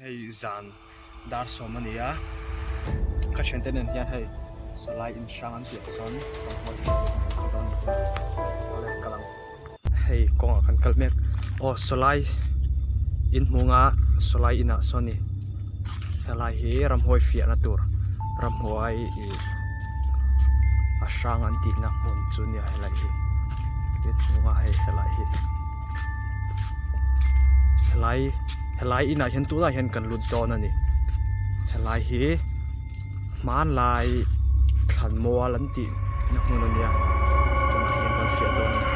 Hei zan dar sawm a ni a, ka thiante nen hian hei sawlai in hrang an tih ah sawn ramhuai hi kan kal dawn a ni awle kal ang. Hei kawngah kan kal mek aw sawlai in hmunga sawlai inah sawn ni helai hi ramhuai fiahna tur ramhuai ih a hrang an tihna hmun chu nia helai hi in hmunga hei helai hi helai. Helai inah hian tunah hian kan lut dawn a ni. Helai hi hmanlai thlan mual an tih na hmun a nia tunah hian kan hriat dawn a ni.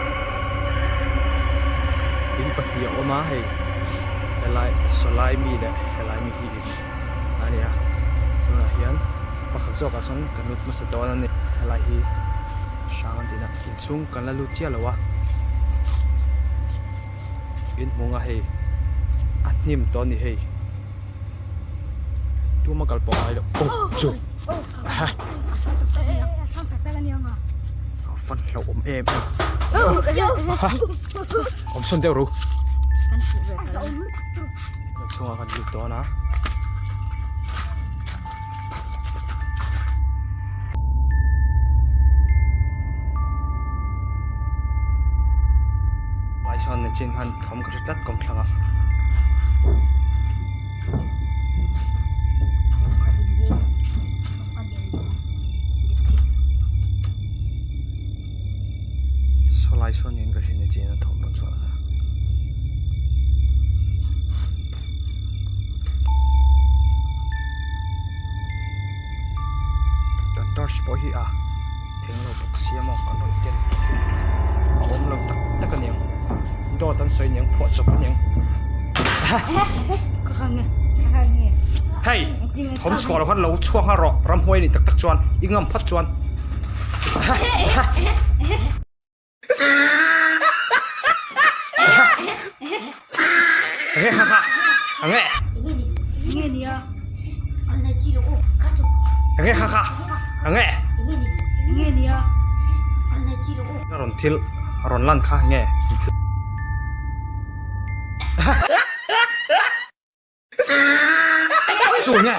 In pahnih a awm a hei helai sawlai mi leh helai mi hi in a nia tunah hian pakhat zawkah sawn kan lut hmasa dawn a ni. Helai hi hrang an tihna inchhung kan la lut chiah lo a. In hmung a hei a hnim tawh a ni hei tuma kal pawh ngai loh aw chu ha a fan hlauh awm em em ha awm sawn deuh ru chhungah kan lut dawn a. Lai sawn nichin khan thawm ka hre tlat kawmthlang ah. Saw lai sawn niin ka hria nichin a thawm rawn chhuah kha. Kan torch pawh hi a eng lo bawk sia maw kan rawn ken a awm lo tak tak a niang dawt an sawi niang phuah chawp a niang hei thawm chhuah loh khan lo chhuak nghal rawh ramhuai a nih tak tak chuan i ngam phawt chuan. Rawn thil rawn lan kha nge chu nge.